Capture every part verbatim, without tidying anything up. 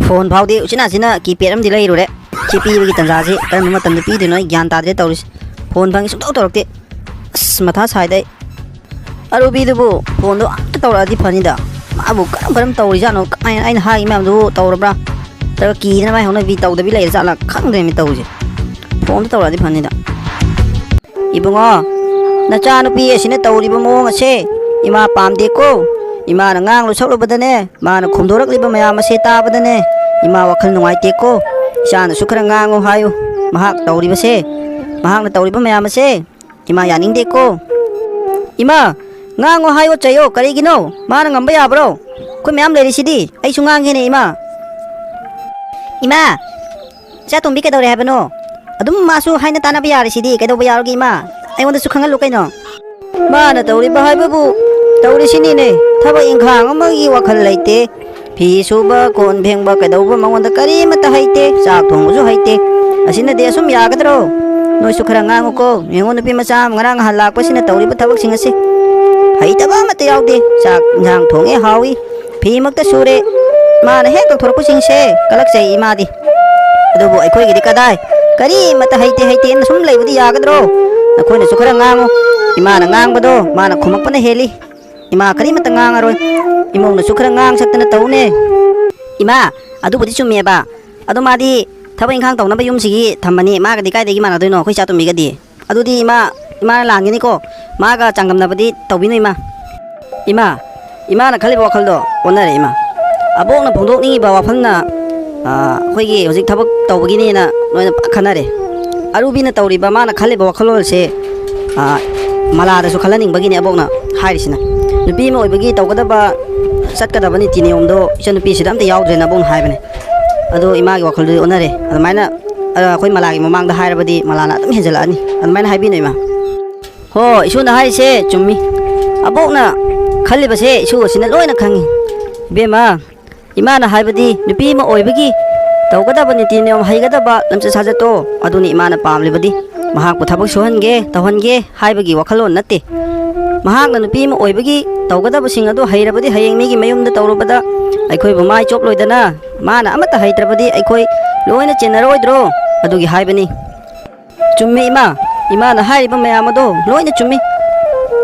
Phone ꯐꯥꯎꯗꯤ ꯎꯆꯤꯟ ꯅꯥꯆꯤꯟꯅ ꯀꯤꯄꯦꯗ ꯑꯃꯗꯤ ꯂꯩꯔꯨꯔꯦ꯫ ꯁꯤ ꯄꯤꯕꯒꯤ ꯇꯟꯖꯥꯁꯤ ꯀꯔꯝꯕ ꯃꯇꯝꯗ ꯄꯤꯗꯣꯏꯅꯣ ꯑꯩ ꯒ꯭ꯌꯥꯟ ꯇꯥꯗ꯭ꯔꯦ ꯇꯧꯔꯤꯁꯦ꯫ ꯐꯣꯟ ꯐꯪꯉꯤ ꯁꯨꯡꯇꯧ ꯇꯧꯔꯛꯇꯦ꯫ ꯑꯁ, ꯃꯊꯥ ꯁꯥꯏꯗ ꯑꯩ꯫ ꯑꯔꯨꯕꯤꯗꯨꯕꯨ ꯐꯣꯟꯗꯣ ꯑꯝꯇ ꯇꯧꯔꯛꯑꯗꯤ ꯐꯅꯤꯗ꯫ ꯃꯥꯕꯨ ꯀꯔꯝ ꯀꯔꯝ ꯇꯧꯔꯤꯖꯥꯠꯅꯣ? ꯀꯃꯥꯏꯅ ꯑꯩꯅ ꯍꯥꯏꯔꯤ ꯃꯌꯥꯝꯗꯨꯕꯨ ꯇꯧꯔꯕ꯭ꯔꯥ? ꯅꯠꯇ꯭ꯔꯒ ꯀꯤꯗꯅ ꯃꯥꯏ ꯍꯧꯅꯕꯤ ꯇꯧꯗꯕꯤ ꯂꯩꯔ ꯖꯥꯠꯂꯥ? ꯈꯪꯗ꯭ꯔꯦꯃꯤ ꯇꯧꯔꯤꯁꯦ꯫ ꯐꯣꯟꯗꯣ ꯇꯧꯔꯛꯑꯗꯤ ꯐꯅꯤꯗ꯫ ꯏꯕꯨꯡꯉꯣ, ꯅꯆꯥꯅꯨꯄꯤ ꯑꯁꯤꯅ ꯇꯧꯔꯤꯕ ꯃꯑꯣꯡ ꯑꯁꯦ ꯏꯃꯥ ꯄꯥꯝꯗꯦꯀꯣ꯫ ꯏꯃꯥꯅ ꯉꯥꯡꯂꯨ ꯁꯛꯂꯨꯕꯗꯅꯦ, ꯃꯥꯅ ꯈꯨꯝꯗꯣꯔꯛꯂꯤꯕ ꯃꯌꯥꯝ ꯑꯁꯦ ꯇꯥꯕꯗꯅꯦ, ꯏꯃꯥ ꯋꯥꯈꯜ ꯅꯨꯡꯉꯥꯏꯇꯦꯀꯣ꯫ ꯏꯆꯥꯅꯁꯨ ꯈꯔ ꯉꯥꯡꯉꯨ ꯍꯥꯏꯌꯨ꯫ ꯃꯍꯥꯛ ꯇꯧꯔꯤꯕꯁꯦ, ꯃꯍꯥꯛꯅ ꯇꯧꯔꯤꯕ ꯃꯌꯥꯝ ꯑꯁꯦ ꯏꯃꯥ ꯌꯥꯅꯤꯡꯗꯦꯀꯣ꯫ ꯏꯃꯥ, ꯉꯥꯡꯉꯣ ꯍꯥꯏꯌꯣ, ꯆꯩꯌꯣ, ꯀꯔꯤꯒꯤꯅꯣ? ꯃꯥꯅ ꯉꯝꯕ ꯌꯥꯕ꯭ꯔꯣ? ꯑꯩꯈꯣꯏ ꯃꯌꯥꯝ ꯂꯩꯔꯤꯁꯤꯗꯤ, ꯑꯩꯁꯨ ꯉꯥꯡꯒꯦꯅꯦ, ꯏꯃꯥ꯫ ꯏꯃꯥ, ꯏꯆꯥꯇꯣꯝꯕꯤ ꯀꯩꯗꯧꯔꯦ ꯍꯥꯏꯕꯅꯣ? ꯑꯗꯨꯝ ꯃꯥꯁꯨ ꯍꯥꯏꯅ ꯇꯥꯟꯅꯕ ꯌꯥꯔꯤꯁꯤꯗꯤ, ꯀꯩꯗꯧꯕ ꯌꯥꯔꯣꯏꯒꯦ, ꯏꯃꯥ? ꯑꯩꯉꯣꯟꯗꯁꯨ ꯈꯪꯍꯜꯂꯨ ꯀꯩꯅꯣ꯫ ꯃꯥꯅ ꯇꯧꯔꯤꯕ ꯍꯥꯏꯕꯕꯨ ꯇꯧꯔꯤꯁꯤꯅꯤꯅꯦ, ꯊꯕꯛ ꯏꯪꯈꯥꯡ ꯑꯃꯒꯤ ꯋꯥꯈꯜ ꯂꯩꯇꯦ꯫ ꯐꯤ ꯁꯨꯕ, ꯀꯣꯟ ꯐꯦꯡꯕ, ꯀꯩꯗꯧꯕ ꯃꯉꯣꯟꯗ ꯀꯔꯤꯃꯠꯇ ꯍꯩꯇꯦ, ꯆꯥꯛ ꯊꯣꯡꯕꯁꯨ ꯍꯩꯇꯦ꯫ ꯑꯁꯤꯅꯗꯤ ꯑꯁꯨꯝ ꯌꯥꯒꯗ꯭ꯔꯣ? ꯅꯣꯏꯁꯨ ꯈꯔ ꯉꯥꯡꯉꯨꯀꯣ꯫ ꯌꯦꯡꯉꯣ, ꯅꯨꯄꯤ ꯃꯆꯥ ꯑꯃ ꯉꯔꯥꯡ ꯅꯍꯥꯟ ꯂꯥꯛꯄꯁꯤꯅ ꯇꯧꯔꯤꯕ ꯊꯕꯛꯁꯤꯡ ꯑꯁꯤ꯫ ꯍꯩꯇꯕ ꯑꯃꯠꯇ ꯌꯥꯎꯗꯦ꯫ ꯆꯥꯛ ꯏꯟꯖꯥꯡ ꯊꯣꯡꯉꯦ ꯍꯥꯎꯏ, ꯐꯤꯃꯛꯇ ꯁꯨꯔꯦ꯫ ꯃꯥꯅ ꯍꯦꯛ ꯇꯧꯊꯣꯔꯛꯄꯁꯤꯡꯁꯦ ꯀꯂꯛꯆꯩ ꯏꯃꯥꯗꯤ꯫ ꯑꯗꯨꯕꯨ ꯑꯩꯈꯣꯏꯒꯤꯗꯤ ꯀꯗꯥꯏ? ꯀꯔꯤꯃꯠꯇ ꯍꯩꯇꯦ ꯍꯩꯇꯦꯅ ꯁꯨꯝ ꯂꯩꯕꯗꯤ ꯌꯥꯒꯗ꯭ꯔꯣ? ꯅꯈꯣꯏꯅꯁꯨ ꯈꯔ ꯉꯥꯡꯉꯨ꯫ ꯏꯃꯥꯅ ꯉꯥꯡꯕꯗꯣ ꯃꯥꯅ ꯈꯨꯝꯃꯛꯄꯅ ꯍꯦꯜꯂꯤ꯫ ꯏꯃꯥ ꯀꯔꯤꯃꯠꯇ ꯉꯥꯡꯉꯔꯣꯏ꯫ ꯏꯃꯧꯅꯁꯨ ꯈꯔ ꯉꯥꯡ ꯁꯛꯇꯅ ꯇꯧꯅꯦ꯫ ꯏꯃꯥ, ꯑꯗꯨꯕꯨꯗꯤ ꯆꯨꯝꯃꯦꯕ꯫ ꯑꯗꯣ ꯃꯥꯗꯤ ꯊꯕꯛ ꯏꯪꯈꯥꯡ ꯇꯧꯅꯕ ꯌꯨꯝꯁꯤꯒꯤ ꯊꯝꯕꯅꯤ꯫ ꯃꯥꯒꯗꯤ ꯀꯥꯏꯗꯒꯤ ꯃꯥꯟꯅꯗꯣꯏꯅꯣ ꯑꯩꯈꯣꯏ ꯏꯆꯥꯇꯣꯝꯕꯤꯒꯗꯤ? ꯑꯗꯨꯗꯤ ꯏꯃꯥ, ꯏꯃꯥꯅ ꯂꯥꯟꯒꯅꯤꯀꯣ꯫ ꯃꯥꯒ ꯆꯥꯡꯗꯝꯅꯕꯗꯤ ꯇꯧꯕꯤꯅꯨ ꯏꯃꯥ꯫ ꯏꯃꯥ, ꯏꯃꯥꯅ ꯈꯜꯂꯤꯕ ꯋꯥꯈꯜꯗꯣ ꯑꯣꯟꯅꯔꯦ ꯏꯃꯥ꯫ ꯑꯕꯣꯛꯅ ꯐꯣꯡꯗꯣꯛꯅꯤꯡꯉꯤꯕ ꯋꯥꯐꯝꯅ, ꯑꯥ, ꯑꯩꯈꯣꯏꯒꯤ ꯍꯧꯖꯤꯛ ꯊꯕꯛ ꯇꯧꯕꯒꯤꯅꯦꯅ ꯅꯣꯏꯅ ꯄꯨꯔꯥ ꯈꯟꯅꯔꯦ꯫ ꯑꯔꯨꯕꯤꯅ ꯇꯧꯔꯤꯕ ꯃꯥꯅ ꯈꯜꯂꯤꯕ ꯋꯥꯈꯜꯂꯣꯟꯁꯦ, ꯑꯥ, ꯃꯂꯥꯗꯁꯨ ꯈꯜꯍꯟꯅꯤꯡꯕꯒꯤꯅꯦ ꯑꯕꯣꯛꯅ ꯍꯥꯏꯔꯤꯁꯤꯅ꯫ ꯅꯨꯄꯤ ꯑꯃ ꯑꯣꯏꯕꯒꯤ ꯇꯧꯒꯗꯕ, ꯆꯠꯀꯗꯕ ꯅꯤꯇꯤ ꯅꯤꯌꯣꯝꯗꯣ ꯏꯆꯟꯅꯨꯄꯤꯁꯤꯗ ꯑꯝꯇ ꯌꯥꯎꯗ꯭ꯔꯦꯅ ꯑꯕꯣꯛꯅ ꯍꯥꯏꯕꯅꯦ꯫ ꯑꯗꯣ ꯏꯃꯥꯒꯤ ꯋꯥꯈꯜꯗꯨꯗꯤ ꯑꯣꯟꯅꯔꯦ꯫ ꯑꯗꯨꯃꯥꯏꯅ, ꯑ, ꯑꯩꯈꯣꯏ ꯃꯂꯥꯒꯤ ꯃꯃꯥꯡꯗ ꯍꯥꯏꯔꯕꯗꯤ ꯃꯂꯥꯅ ꯑꯗꯨꯝ ꯍꯦꯟꯖꯜꯂꯛꯑꯅꯤ꯫ ꯑꯗꯨꯃꯥꯏꯅ ꯍꯥꯏꯕꯤꯅꯨ ꯏꯃꯥ꯫ ꯍꯣ, ꯏꯁꯣꯔꯅ ꯍꯥꯏꯔꯤꯁꯦ ꯆꯨꯝꯃꯤ꯫ ꯑꯕꯣꯛꯅ ꯈꯜꯂꯤꯕꯁꯦ ꯏꯁꯣꯔꯁꯤꯅ ꯂꯣꯏꯅ ꯈꯪꯉꯤ꯫ ꯏꯕꯦꯝꯃ, ꯏꯃꯥꯅ ꯍꯥꯏꯕꯗꯤ ꯅꯨꯄꯤ ꯑꯃ ꯑꯣꯏꯕꯒꯤ ꯇꯧꯒꯗꯕ ꯅꯤꯇꯤ ꯅꯤꯌꯣꯝ, ꯍꯩꯒꯗꯕ ꯂꯝꯆꯠ ꯁꯥꯖꯠꯇꯣ ꯑꯗꯨꯅꯤ ꯏꯃꯥꯅ ꯄꯥꯝꯂꯤꯕꯗꯤ꯫ ꯃꯍꯥꯛꯄꯨ ꯊꯕꯛ ꯁꯨꯍꯟꯒꯦ, ꯇꯧꯍꯟꯒꯦ ꯍꯥꯏꯕꯒꯤ ꯋꯥꯈꯜꯂꯣꯟ ꯅꯠꯇꯦ꯫ ꯃꯍꯥꯛꯅ ꯅꯨꯄꯤ ꯑꯃ ꯑꯣꯏꯕꯒꯤ ꯇꯧꯒꯗꯕꯁꯤꯡ ꯑꯗꯨ ꯍꯩꯔꯕꯗꯤ ꯍꯌꯦꯡ ꯃꯤꯒꯤ ꯃꯌꯨꯝꯗ ꯇꯧꯔꯨꯕꯗ ꯑꯩꯈꯣꯏꯕꯨ ꯃꯥꯏ ꯆꯣꯞꯂꯣꯏꯗꯅ꯫ ꯃꯥꯅ ꯑꯃꯠꯇ ꯍꯩꯇ꯭ꯔꯕꯗꯤ ꯑꯩꯈꯣꯏ ꯂꯣꯏꯅ ꯆꯦꯟꯅꯔꯣꯏꯗ꯭ꯔꯣ? ꯑꯗꯨꯒꯤ ꯍꯥꯏꯕꯅꯤ꯫ ꯆꯨꯝꯃꯤ ꯏꯃꯥ, ꯏꯃꯥꯅ ꯍꯥꯏꯔꯤꯕ ꯃꯌꯥꯝ ꯑꯗꯣ ꯂꯣꯏꯅ ꯆꯨꯝꯃꯤ꯫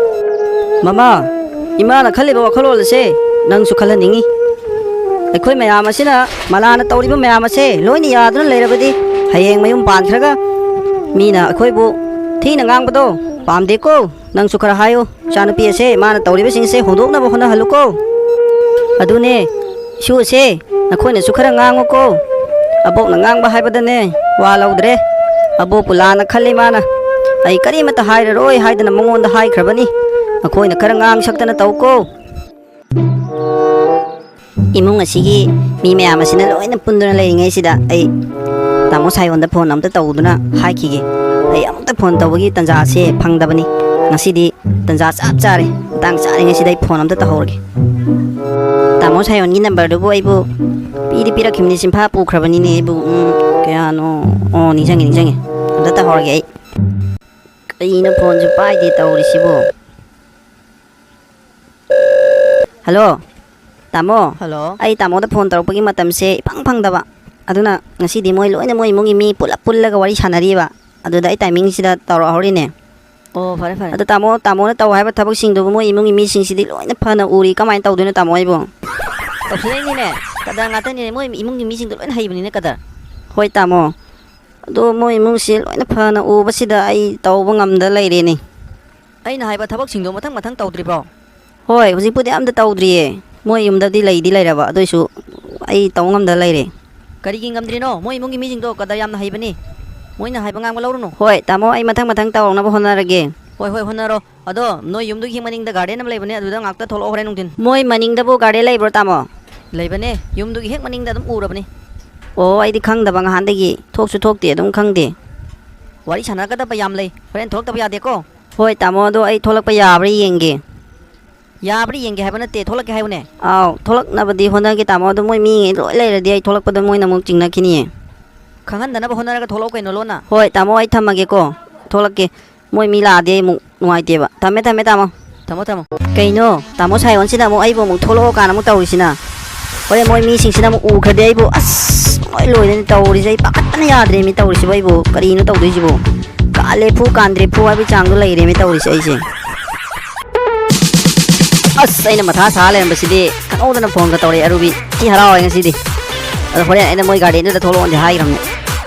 ꯃꯃꯥ, ꯏꯃꯥꯅ ꯈꯜꯂꯤꯕ ꯋꯥꯈꯜꯂꯣꯟ ꯑꯁꯦ ꯅꯪꯁꯨ ꯈꯜꯍꯟꯅꯤꯡꯉꯤ꯫ ꯑꯩꯈꯣꯏ ꯃꯌꯥꯝ ꯑꯁꯤꯅ ꯃꯂꯥꯅ ꯇꯧꯔꯤꯕ ꯃꯌꯥꯝ ꯑꯁꯦ ꯂꯣꯏꯅ ꯌꯥꯗꯨꯅ ꯂꯩꯔꯕꯗꯤ ꯍꯌꯦꯡ ꯃꯌꯨꯝ ꯄꯥꯟꯈ꯭ꯔꯒ ꯃꯤꯅ ꯑꯩꯈꯣꯏꯕꯨ ꯊꯤꯅ ꯉꯥꯡꯕꯗꯣ ꯄꯥꯝꯗꯦꯀꯣ꯫ ꯅꯪꯁꯨ ꯈꯔ ꯍꯥꯏꯌꯨ꯫ ꯏꯆꯥꯅꯨꯄꯤ ꯑꯁꯦ ꯃꯥꯅ ꯇꯧꯔꯤꯕꯁꯤꯡꯁꯦ ꯍꯣꯡꯗꯣꯛꯅꯕ ꯍꯣꯠꯅꯍꯜꯂꯨꯀꯣ꯫ ꯑꯗꯨꯅꯦ, ꯏꯁꯨ ꯑꯁꯦ, ꯅꯈꯣꯏꯅꯁꯨ ꯈꯔ ꯉꯥꯡꯉꯨꯀꯣ꯫ ꯑꯕꯣꯛꯅ ꯉꯥꯡꯕ ꯍꯥꯏꯕꯗꯅꯦ, ꯋꯥ ꯂꯧꯗ꯭ꯔꯦ꯫ ꯑꯕꯣꯛꯄꯨ ꯂꯥꯟꯅ ꯈꯜꯂꯤ ꯃꯥꯅ꯫ ꯑꯩ ꯀꯔꯤꯃꯠꯇ ꯍꯥꯏꯔꯔꯣꯏ ꯍꯥꯏꯗꯅ ꯃꯉꯣꯟꯗ ꯍꯥꯏꯈ꯭ꯔꯕꯅꯤ꯫ ꯅꯈꯣꯏꯅ ꯈꯔ ꯉꯥꯡ ꯁꯛꯇꯅ ꯇꯧꯀꯣ꯫ ꯏꯃꯨꯡ ꯑꯁꯤꯒꯤ ꯃꯤ ꯃꯌꯥꯝ ꯑꯁꯤꯅ ꯂꯣꯏꯅ ꯄꯨꯟꯗꯨꯅ ꯂꯩꯔꯤꯉꯩꯁꯤꯗ ꯑꯩ ꯇꯥꯃꯣ ꯁꯥꯌꯣꯟꯗ ꯐꯣꯟ ꯑꯝꯇ ꯇꯧꯗꯨꯅ ꯍꯥꯏꯈꯤꯒꯦ꯫ ꯑꯩ ꯑꯃꯨꯛꯇ ꯐꯣꯟ ꯇꯧꯕꯒꯤ ꯇꯥꯟꯖꯥꯁꯦ ꯐꯪꯗꯕꯅꯤ꯫ ꯉꯁꯤꯗꯤ ꯇꯥꯟꯖꯥ ꯆꯞ ꯆꯥꯔꯦ꯫ ꯃꯇꯥꯡ ꯆꯥꯔꯤꯉꯩꯁꯤꯗ ꯑꯩ ꯐꯣꯟ ꯑꯝꯇ ꯇꯧꯍꯧꯔꯒꯦ꯫ ꯇꯥꯃꯣ ꯁꯥꯌꯣꯟꯒꯤ ꯅꯝꯕꯔꯗꯨꯕꯨ ꯑꯩꯕꯨ ꯄꯤꯗꯤ ꯄꯤꯔꯛꯈꯤꯕꯅꯤ, ꯆꯤꯟꯐꯥ ꯄꯨꯈ꯭ꯔꯕꯅꯤꯅꯦ ꯑꯩꯕꯨ꯫ ꯎꯝ, ꯀꯌꯥꯅꯣ? ꯑꯣ, ꯅꯤꯡꯁꯤꯡꯉꯦ, ꯅꯤꯡꯁꯤꯡꯉꯦ꯫ ꯑꯝꯇ ꯇꯧꯍꯧꯔꯒꯦ ꯑꯩ꯫ ꯀꯩꯅꯣ, ꯐꯣꯟꯁꯨ ꯄꯥꯏꯗꯦ ꯇꯧꯔꯤꯁꯤꯕꯣ? ꯍꯜꯂꯣ, ꯇꯥꯃꯣ꯫ ꯍꯜꯂꯣ꯫ ꯑꯩ ꯇꯥꯃꯣꯗ ꯐꯣꯟ ꯇꯧꯔꯛꯄꯒꯤ ꯃꯇꯝꯁꯦ ꯏꯐꯪ ꯐꯪꯗꯕ꯫ ꯑꯗꯨꯅ ꯉꯁꯤꯗꯤ ꯃꯣꯏ ꯂꯣꯏꯅ, ꯃꯣꯏ ꯏꯃꯨꯡꯒꯤ ꯃꯤ ꯄꯨꯂꯞ ꯄꯨꯜꯂꯒ ꯋꯥꯔꯤ ꯁꯥꯟꯅꯔꯤꯕ꯫ ꯑꯗꯨꯗ ꯑꯩ ꯇꯥꯏꯃꯤꯡꯁꯤꯗ ꯇꯧꯔꯛꯍꯧꯔꯤꯅꯦ꯫ ꯑꯣ, ꯐꯔꯦ, ꯐꯔꯦ꯫ ꯑꯗꯣ ꯇꯥꯃꯣ, ꯇꯥꯃꯣꯅ ꯇꯧ ꯍꯥꯏꯕ ꯊꯕꯛꯁꯤꯡꯗꯨꯕꯨ ꯃꯣꯏ ꯏꯃꯨꯡꯒꯤ ꯃꯤꯁꯤꯡꯁꯤꯗꯤ ꯂꯣꯏꯅ ꯐꯅ ꯎꯔꯤ꯫ ꯀꯃꯥꯏꯅ ꯇꯧꯗꯣꯏꯅꯣ ꯇꯥꯃꯣ ꯑꯩꯕꯨ? ꯇꯧꯁꯤꯜꯂꯛꯏꯅꯤꯅꯦ꯫ ꯀꯗꯔ ꯉꯥꯛꯇꯅꯤꯅꯦ꯫ ꯃꯣꯏ ꯏꯃꯨꯡꯒꯤ ꯃꯤꯁꯤꯡꯗꯣ ꯂꯣꯏꯅ ꯍꯩꯕꯅꯤꯅꯦ ꯀꯗꯔ꯫ ꯍꯣꯏ, ꯇꯥꯃꯣ꯫ ꯑꯗꯣ ꯃꯣꯏ ꯏꯃꯨꯡꯁꯤ ꯂꯣꯏꯅ ꯐꯅ ꯎꯕꯁꯤꯗ ꯑꯩ ꯇꯧꯕ ꯉꯝꯗ ꯂꯩꯔꯦꯅꯦ꯫ ꯑꯩꯅ ꯍꯥꯏꯕ ꯊꯕꯛꯁꯤꯡꯗꯣ ꯃꯊꯪ ꯃꯊꯪ ꯇꯧꯗ꯭ꯔꯤꯕꯣ? ꯍꯣꯏ, ꯍꯧꯖꯤꯛꯄꯨꯗꯤ ꯑꯝꯇ ꯇꯧꯗ꯭ꯔꯤꯌꯦ꯫ ꯃꯣꯏ ꯌꯨꯝꯗꯗꯤ ꯂꯩꯗꯤ ꯂꯩꯔꯕ, ꯑꯗꯨꯏꯁꯨ ꯑꯩ ꯇꯧ ꯉꯝꯗ ꯂꯩꯔꯦ꯫ ꯀꯔꯤꯒꯤ ꯉꯝꯗ꯭ꯔꯤꯅꯣ? ꯃꯣꯏ ꯏꯃꯨꯡꯒꯤ ꯃꯤꯁꯤꯡꯗꯣ ꯀꯗꯔ ꯌꯥꯝꯅ ꯍꯩꯕꯅꯤ꯫ ꯃꯣꯏꯅ ꯍꯥꯏꯕ ꯉꯥꯡꯕ ꯂꯧꯔꯨꯅꯨ꯫ ꯍꯣꯏ, ꯇꯥꯃꯣ, ꯑꯩ ꯃꯊꯪ ꯃꯊꯪ ꯇꯧꯔꯛꯅꯕ ꯍꯣꯠꯅꯔꯒꯦ꯫ ꯍꯣꯏ, ꯍꯣꯏ, ꯍꯣꯠꯅꯔꯣ꯫ ꯑꯗꯣ ꯅꯣꯏ ꯌꯨꯝꯗꯨꯒꯤ ꯍꯦꯛ ꯃꯅꯤꯡꯗ ꯒꯥꯔꯗꯦꯟ ꯑꯃ ꯂꯩꯕꯅꯦ, ꯑꯗꯨꯗ ꯉꯥꯛꯇ ꯊꯣꯛꯂꯛꯑꯣ ꯍꯣꯔꯦꯟ ꯅꯨꯡꯊꯤꯟ꯫ ꯃꯣꯏ ꯃꯅꯤꯡꯗꯕꯨ ꯒꯥꯔꯗꯦꯟ ꯂꯩꯕ꯭ꯔꯣ, ꯇꯥꯃꯣ? ꯂꯩꯕꯅꯦ, ꯌꯨꯝꯗꯨꯒꯤ ꯍꯦꯛ ꯃꯅꯤꯡꯗ ꯑꯗꯨꯝ ꯎꯔꯕꯅꯤ꯫ ꯑꯣ, ꯑꯩꯗꯤ ꯈꯪꯗꯕ ꯉꯍꯥꯟꯗꯒꯤ, ꯊꯣꯛꯁꯨ ꯊꯣꯛꯇꯦ, ꯑꯗꯨꯝ ꯈꯪꯗꯦ꯫ ꯋꯥꯔꯤ ꯁꯥꯟꯅꯒꯗꯕ ꯌꯥꯝ ꯂꯩ, ꯍꯣꯔꯦꯟ ꯊꯣꯛꯂꯛꯇꯕ ꯌꯥꯗꯦꯀꯣ꯫ ꯍꯣꯏ, ꯇꯥꯃꯣ, ꯑꯗꯣ ꯑꯩ ꯊꯣꯛꯂꯛꯄ ꯌꯥꯕ꯭ꯔꯥ ꯌꯦꯡꯒꯦ꯫ ꯌꯥꯕ꯭ꯔꯥ ꯌꯦꯡꯒꯦ ꯍꯥꯏꯕ ꯅꯠꯇꯦ, ꯊꯣꯛꯂꯛꯀꯦ ꯍꯥꯏꯕꯅꯦ꯫ ꯑꯥꯎ, ꯊꯣꯛꯂꯛꯅꯕꯗꯤ ꯍꯣꯠꯅꯒꯦ, ꯇꯥꯃꯣ, ꯑꯗꯣ ꯃꯣꯏ ꯃꯤꯉꯩ ꯂꯣꯏ ꯂꯩꯔꯗꯤ ꯑꯩ ꯊꯣꯛꯂꯛꯄꯗ ꯃꯣꯏꯅ ꯑꯃꯨꯛ ꯆꯤꯡꯅꯈꯤꯅꯤꯌꯦ꯫ ꯈꯪꯍꯟꯗꯅꯕ ꯍꯣꯠꯅꯔꯒ ꯊꯣꯛꯂꯛꯑꯣ ꯀꯩꯅꯣ ꯂꯣꯟꯅ꯫ ꯍꯣꯏ, ꯇꯥꯃꯣ, ꯑꯩ ꯊꯝꯃꯒꯦꯀꯣ꯫ ꯊꯣꯛꯂꯛꯀꯦ꯫ ꯃꯣꯏ ꯃꯤ ꯂꯥꯛꯑꯗꯤ ꯑꯩ ꯑꯃꯨꯛ ꯅꯨꯡꯉꯥꯏꯇꯦꯕ꯫ ꯊꯝꯃꯦ, ꯊꯝꯃꯦ, ꯇꯥꯃꯣ꯫ ꯊꯝꯃꯣ, ꯊꯝꯃꯣ꯫ ꯀꯩꯅꯣ, ꯇꯥꯃꯣ ꯁꯥꯏꯑꯣꯟꯁꯤꯅ ꯑꯃꯨꯛ ꯑꯩꯕꯨ ꯑꯃꯨꯛ ꯊꯣꯛꯂꯛꯑꯣ ꯀꯥꯏꯅ ꯑꯃꯨꯛ ꯇꯧꯔꯤꯁꯤꯅ? ꯍꯣꯔꯦꯟ ꯃꯣꯏ ꯃꯤꯁꯤꯡꯁꯤꯅ ꯑꯃꯨꯛ ꯎꯈ꯭ꯔꯗꯤ ꯑꯩꯕꯨ ꯑꯁ ꯂꯣꯏ ꯂꯣꯏꯔꯦꯅꯦ ꯇꯧꯔꯤꯁꯦ꯫ ꯑꯩ ꯄꯥꯈꯠꯄꯅ ꯌꯥꯗ꯭ꯔꯦꯃꯤ ꯇꯧꯔꯤꯁꯤꯕꯨ꯫ ꯑꯩꯕꯨ ꯀꯔꯤꯅꯣ ꯇꯧꯗꯣꯏꯁꯤꯕꯨ? ꯀꯥꯂꯦ ꯐꯨ ꯀꯥꯟꯗ꯭ꯔꯦ ꯐꯨ ꯍꯥꯏꯕꯒꯤ ꯆꯥꯡꯗꯣ ꯂꯩꯔꯦꯃꯤ ꯇꯧꯔꯤꯁꯦ ꯑꯩꯁꯦ꯫ ꯑꯁ, ꯑꯩꯅ ꯃꯊꯥ ꯁꯥ ꯂꯩꯔꯝꯕꯁꯤꯗꯤ ꯈꯪꯍꯧꯗꯅ ꯐꯣꯟꯒ ꯇꯧꯔꯛꯑꯦ ꯑꯔꯨꯕꯤ꯫ ꯊꯤ ꯍꯔꯥꯎꯔꯦ ꯉꯁꯤꯗꯤ꯫ ꯑꯗꯣ ꯍꯣꯔꯦꯟ ꯑꯩꯅ ꯃꯣꯏ ꯒꯥꯔꯗꯦꯟꯗꯨꯗ ꯊꯣꯛꯂꯛꯑꯣꯅꯗꯤ ꯍꯥꯏꯈ꯭ꯔꯕꯅꯦ꯫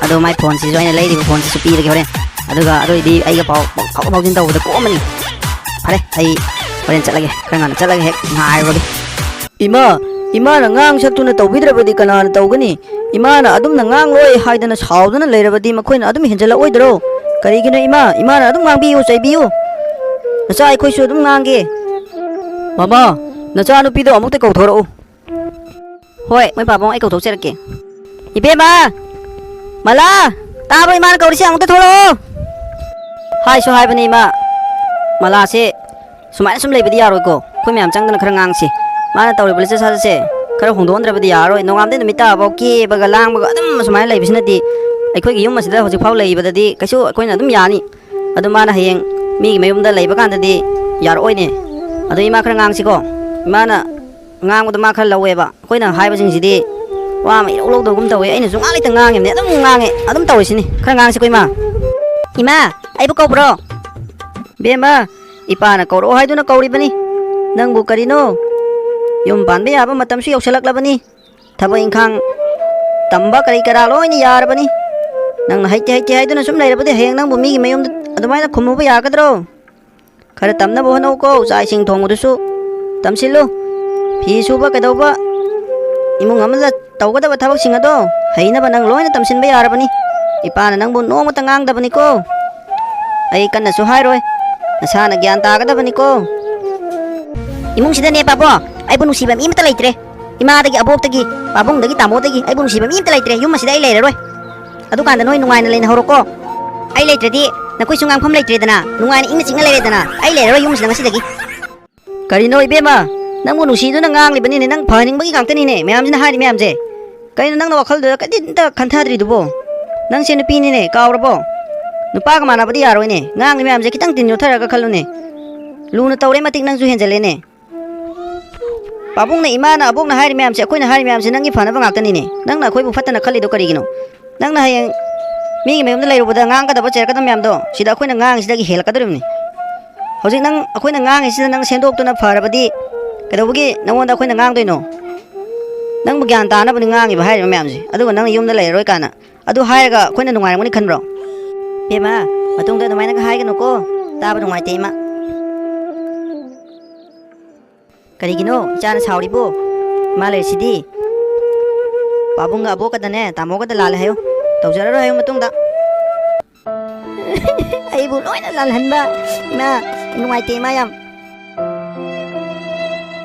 ꯑꯗꯣ ꯃꯥꯏ ꯐꯣꯟꯁꯤꯁꯨ, ꯑꯩꯅ ꯂꯩꯔꯤꯕ ꯐꯣꯟꯁꯤꯁꯨ ꯄꯤꯔꯒꯦ ꯍꯣꯔꯦꯟ꯫ ꯑꯗꯨꯒ ꯑꯗꯨꯑꯣꯏꯗꯤ ꯑꯩꯒ ꯄꯥꯎ ꯐꯥꯎꯗꯣꯛ ꯐꯥꯎꯖꯤꯟ ꯇꯧꯕꯗ ꯀꯣꯝꯃꯅꯤ꯫ ꯐꯔꯦ, ꯑꯩ ꯍꯣꯔꯦꯟ ꯆꯠꯂꯒꯦ, ꯈꯔ ꯉꯟꯅ ꯆꯠꯂꯒ ꯍꯦꯛ ꯉꯥꯏꯔꯨꯔꯒꯦ꯫ ꯏꯃꯥ, ꯏꯃꯥꯅ ꯉꯥꯡ ꯁꯛꯇꯨꯅ ꯇꯧꯕꯤꯗ꯭ꯔꯕꯗꯤ ꯀꯅꯥꯅ ꯇꯧꯒꯅꯤ? ꯏꯃꯥꯅ ꯑꯗꯨꯝꯅ ꯉꯥꯡꯂꯣꯏ ꯍꯥꯏꯗꯅ ꯁꯥꯎꯗꯨꯅ ꯂꯩꯔꯕꯗꯤ ꯃꯈꯣꯏꯅ ꯑꯗꯨꯝ ꯍꯦꯟꯖꯜꯂꯛꯑꯣꯏꯗ꯭ꯔꯣ? ꯀꯔꯤꯒꯤꯅꯣ ꯏꯃꯥ? ꯏꯃꯥꯅ ꯑꯗꯨꯝ ꯉꯥꯡꯕꯤꯌꯨ, ꯆꯩꯕꯤꯌꯨ꯫ ꯅꯆꯥ ꯑꯩꯈꯣꯏꯁꯨ ꯑꯗꯨꯝ ꯉꯥꯡꯒꯦ꯫ ꯃꯃꯥ, ꯅꯆꯥꯅꯨꯄꯤꯗꯣ ꯑꯃꯨꯛꯇ ꯀꯧꯊꯣꯔꯛꯎ꯫ ꯍꯣꯏ, ꯃꯣꯏ ꯄꯥꯕꯨꯡ, ꯑꯩ ꯀꯧꯊꯣꯛꯆꯔꯛꯀꯦ꯫ ꯏꯕꯦꯝꯃ! ꯃꯂꯥ! ꯇꯥꯕ꯭ꯔꯣ ꯏꯃꯥꯅ ꯀꯧꯔꯤꯁꯦ? ꯑꯃꯨꯛꯇ ꯊꯣꯛꯂꯛꯑꯣ! ꯍꯥꯏꯁꯨ ꯍꯥꯏꯕꯅꯤ ꯏꯃꯥ, ꯃꯂꯥꯁꯦ ꯁꯨꯃꯥꯏꯅ ꯁꯨꯝ ꯂꯩꯕꯗꯤ ꯌꯥꯔꯣꯏꯀꯣ꯫ ꯑꯩꯈꯣꯏ ꯃꯌꯥꯝ ꯆꯪꯗꯅ ꯈꯔ ꯉꯥꯡꯁꯤ꯫ ꯃꯥꯅ ꯇꯧꯔꯤꯕ ꯂꯤꯆꯠ ꯁꯥꯖꯠꯁꯦ ꯈꯔ ꯍꯣꯡꯗꯣꯛꯍꯟꯗ꯭ꯔꯕꯗꯤ ꯌꯥꯔꯔꯣꯏ꯫ ꯅꯣꯡꯉꯥꯟꯕꯗꯩ ꯅꯨꯃꯤꯠ ꯇꯥꯕꯐꯥꯎ ꯀꯦꯕꯒ ꯂꯥꯡꯕꯒ ꯑꯗꯨꯝ ꯁꯨꯃꯥꯏꯅ ꯂꯩꯕꯁꯤꯅꯗꯤ ꯑꯩꯈꯣꯏꯒꯤ ꯌꯨꯝ ꯑꯁꯤꯗ ꯍꯧꯖꯤꯛꯐꯥꯎ ꯂꯩꯕꯗꯗꯤ ꯀꯩꯁꯨ ꯑꯩꯈꯣꯏꯅ ꯑꯗꯨꯝ ꯌꯥꯅꯤ꯫ ꯑꯗꯨ ꯃꯥꯅ ꯍꯌꯦꯡ ꯃꯤꯒꯤ ꯃꯌꯨꯝꯗ ꯂꯩꯕ ꯀꯥꯟꯗꯗꯤ ꯌꯥꯔꯛꯑꯣꯏꯅꯦ꯫ ꯑꯗꯨ ꯏꯃꯥ ꯈꯔ ꯉꯥꯡꯁꯤꯀꯣ꯫ ꯏꯃꯥꯅ ꯉꯥꯡꯕꯗꯣ ꯃꯥ ꯈꯔ ꯂꯧꯋꯦꯕ꯫ ꯑꯩꯈꯣꯏꯅ ꯍꯥꯏꯕꯁꯤꯡꯁꯤꯗꯤ ꯋꯥ ꯑꯃ ꯏꯔꯧ ꯂꯧꯗꯕꯒꯨꯝ ꯇꯧꯋꯦ꯫ ꯑꯩꯅꯁꯨ ꯉꯥꯡ ꯂꯩꯇ ꯉꯥꯡꯉꯤꯕꯅꯦ꯫ ꯑꯗꯨꯝ ꯉꯥꯡꯉꯦ꯫ ꯑꯗꯨꯝ ꯇꯧꯔꯤꯁꯤꯅꯤ꯫ ꯈꯔ ꯉꯥꯡꯁꯤꯀꯣ ꯏꯃꯥ꯫ ꯏꯃꯥ, ꯑꯩꯕꯨ ꯀꯧꯕ꯭ꯔꯣ? ꯕꯦꯝꯃ, ꯏꯄꯥꯅ ꯀꯧꯔꯛꯑꯣ ꯍꯥꯏꯗꯨꯅ ꯀꯧꯔꯤꯕꯅꯤ꯫ ꯅꯪꯕꯨ ꯀꯔꯤꯅꯣ? ꯌꯨꯝ ꯄꯥꯟꯕ ꯌꯥꯕ ꯃꯇꯝꯁꯨ ꯌꯧꯁꯤꯜꯂꯛꯂꯕꯅꯤ꯫ ꯊꯕꯛ ꯏꯪꯈꯥꯡ ꯇꯝꯕ ꯀꯔꯤ ꯀꯔꯥ ꯂꯣꯏꯅ ꯌꯥꯔꯕꯅꯤ꯫ ꯅꯪꯅ ꯍꯩꯇꯦ ꯍꯩꯇꯦ ꯍꯥꯏꯗꯨꯅ ꯁꯨꯝ ꯂꯩꯔꯕꯗꯤ ꯍꯌꯦꯡ ꯅꯪꯕꯨ ꯃꯤꯒꯤ ꯃꯌꯨꯝꯗ ꯑꯗꯨꯃꯥꯏꯅ ꯈꯨꯝꯃꯨꯕ ꯌꯥꯒꯗ꯭ꯔꯣ? ꯈꯔ ꯇꯝꯅꯕ ꯍꯣꯠꯅꯧꯀꯣ, ꯆꯥꯛ ꯏꯁꯤꯡ ꯊꯣꯡꯕꯗꯨꯁꯨ ꯇꯝꯁꯤꯜꯂꯨ꯫ ꯐꯤ ꯁꯨꯕ ꯀꯩꯗꯧꯕ, ꯏꯃꯨꯡ ꯑꯃꯗ ꯇꯧꯒꯗꯕ ꯊꯕꯛꯁꯤꯡ ꯑꯗꯣ ꯍꯩꯅꯕ ꯅꯪ ꯂꯣꯏꯅ ꯇꯝꯁꯤꯟꯕ ꯌꯥꯔꯕꯅꯤ꯫ ꯏꯄꯥꯅ ꯅꯪꯕꯨ ꯅꯣꯡꯃꯇ ꯉꯥꯡꯗꯕꯅꯤꯀꯣ꯫ ꯑꯩ ꯀꯟꯅꯁꯨ ꯍꯥꯏꯔꯣꯏ, ꯅꯁꯥꯅ ꯒ꯭ꯌꯥꯟ ꯇꯥꯒꯗꯕꯅꯤꯀꯣ꯫ ꯏꯃꯨꯡꯁꯤꯗꯅꯦ ꯄꯥꯕꯣ, ꯑꯩꯕꯨ ꯅꯨꯡꯁꯤꯕ ꯃꯤ ꯑꯃꯠꯇ ꯂꯩꯇ꯭ꯔꯦ꯫ ꯏꯃꯥꯗꯒꯤ, ꯑꯕꯣꯛꯇꯒꯤ, ꯄꯥꯕꯨꯡꯗꯒꯤ, ꯇꯥꯃꯣꯗꯒꯤ ꯑꯩꯕꯨ ꯅꯨꯡꯁꯤꯕ ꯃꯤ ꯑꯃꯠꯇ ꯂꯩꯇ꯭ꯔꯦ꯫ ꯌꯨꯝ ꯑꯁꯤꯗ ꯑꯩ ꯂꯩꯔꯔꯣꯏ꯫ ꯑꯗꯨꯀꯥꯟꯗ ꯅꯣꯏ ꯅꯨꯡꯉꯥꯏꯅ ꯂꯩꯅꯍꯧꯔꯣꯀꯣ꯫ ꯑꯩ ꯂꯩꯇ꯭ꯔꯗꯤ ꯅꯈꯣꯏꯁꯨ ꯉꯥꯡꯐꯝ ꯂꯩꯇ꯭ꯔꯦꯗꯅ, ꯅꯨꯡꯉꯥꯏꯅ ꯏꯪꯅ ꯆꯤꯛꯅ ꯂꯩꯔꯦꯗꯅ꯫ ꯑꯩ ꯂꯩꯔꯔꯣꯏ ꯌꯨꯝꯁꯤꯗ ꯉꯁꯤꯗꯒꯤ꯫ ꯀꯔꯤꯅꯣ ꯏꯕꯦꯝꯃ? ꯅꯪꯕꯨ ꯅꯨꯡꯁꯤꯗꯨꯅ ꯉꯥꯡꯂꯤꯕꯅꯤꯅꯦ, ꯅꯪ ꯐꯍꯟꯅꯤꯡꯕꯒꯤ ꯉꯥꯛꯇꯅꯤꯅꯦ ꯃꯌꯥꯝꯁꯤꯅ ꯍꯥꯏꯔꯤ ꯃꯌꯥꯝꯁꯦ꯫ ꯀꯩꯅꯣ ꯅꯪꯅ ꯋꯥꯈꯜꯗꯨꯗ ꯀꯔꯤꯝꯇ ꯈꯟꯊꯗ꯭ꯔꯤꯗꯨꯕꯣ? ꯅꯪꯁꯦ ꯅꯨꯄꯤꯅꯤꯅꯦ, ꯀꯥꯎꯔꯕꯣ? ꯅꯨꯄꯥꯒ ꯃꯥꯟꯅꯕꯗꯤ ꯌꯥꯔꯣꯏꯅꯦ꯫ ꯉꯥꯡꯂꯤ ꯃꯌꯥꯝꯁꯦ ꯈꯤꯇꯪ ꯇꯤꯟ ꯌꯣꯠꯊꯔꯒ ꯈꯜꯂꯨꯅꯦ꯫ ꯂꯨꯅ ꯇꯧꯔꯦ ꯃꯇꯤꯛ ꯅꯪꯁꯨ ꯍꯦꯟꯖꯜꯂꯦꯅꯦ꯫ ꯄꯥꯕꯨꯡꯅ, ꯏꯃꯥꯅ, ꯑꯕꯣꯛꯅ ꯍꯥꯏꯔꯤ ꯃꯌꯥꯝꯁꯦ, ꯑꯩꯈꯣꯏꯅ ꯍꯥꯏꯔꯤ ꯃꯌꯥꯝꯁꯦ ꯅꯪꯒꯤ ꯐꯅꯕ ꯉꯥꯛꯇꯅꯤꯅꯦ꯫ ꯅꯪꯅ ꯑꯩꯈꯣꯏꯕꯨ ꯐꯠꯇꯅ ꯈꯜꯂꯤꯗꯣ ꯀꯔꯤꯒꯤꯅꯣ? ꯅꯪꯅ ꯍꯌꯦꯡ ꯃꯤꯒꯤ ꯃꯌꯨꯝꯗ ꯂꯩꯔꯨꯕꯗ ꯉꯥꯡꯒꯗꯕ ꯆꯩꯔꯛꯀꯗꯕ ꯃꯌꯥꯝꯗꯣ ꯁꯤꯗ ꯑꯩꯈꯣꯏꯅ ꯉꯥꯡꯉꯤꯁꯤꯗꯒꯤ ꯍꯦꯜꯂꯛꯀꯗꯧꯔꯤꯕꯅꯤ꯫ ꯍꯧꯖꯤꯛ ꯅꯪ ꯑꯩꯈꯣꯏꯅ ꯉꯥꯡꯉꯤꯁꯤꯗ ꯅꯪ ꯁꯦꯝꯗꯣꯛꯇꯨꯅ ꯐꯔꯕꯗꯤ ꯀꯩꯗꯧꯕꯒꯤ ꯅꯪꯉꯣꯟꯗ ꯑꯩꯈꯣꯏꯅ ꯉꯥꯡꯗꯣꯏꯅꯣ? ꯅꯪꯕꯨ ꯒ꯭ꯌꯥꯟ ꯇꯥꯅꯕꯅꯤ ꯉꯥꯡꯉꯤꯕ ꯍꯥꯏꯔꯤꯕ ꯃꯌꯥꯝꯁꯦ, ꯑꯗꯨꯒ ꯅꯪ ꯌꯨꯝꯗ ꯂꯩꯔꯔꯣꯏ ꯀꯥꯏꯅ꯫ ꯑꯗꯨ ꯍꯥꯏꯔꯒ ꯑꯩꯈꯣꯏꯅ ꯅꯨꯡꯉꯥꯏꯔꯝꯒꯅꯤ ꯈꯟꯕ꯭ꯔꯣ? ꯏꯕꯦꯝꯃ, ꯃꯇꯨꯡꯗ ꯑꯗꯨꯃꯥꯏꯅꯒ ꯍꯥꯏꯒꯅꯨꯀꯣ, ꯇꯥꯕ ꯅꯨꯡꯉꯥꯏꯇꯦ ꯏꯃꯥ꯫ ꯀꯔꯤꯒꯤꯅꯣ ꯏꯆꯥꯅ ꯁꯥꯎꯔꯤꯕꯣ? ꯏꯃꯥ ꯂꯩꯔꯤꯁꯤꯗꯤ꯫ ꯄꯥꯕꯨꯡꯒ ꯑꯕꯣꯛꯀꯗꯅꯦ, ꯇꯥꯃꯣꯒꯗ ꯂꯥꯜꯂꯦ ꯍꯥꯏꯌꯨ꯫ ꯇꯧꯖꯔꯔꯣꯏ ꯍꯥꯏꯌꯨ ꯃꯇꯨꯡꯗ꯫ ꯑꯩꯕꯨ ꯂꯣꯏꯅ ꯂꯥꯜꯍꯟꯕ꯫ ꯏꯃꯥ, ꯅꯨꯡꯉꯥꯏꯇꯦ ꯏꯃꯥ ꯌꯥꯝ꯫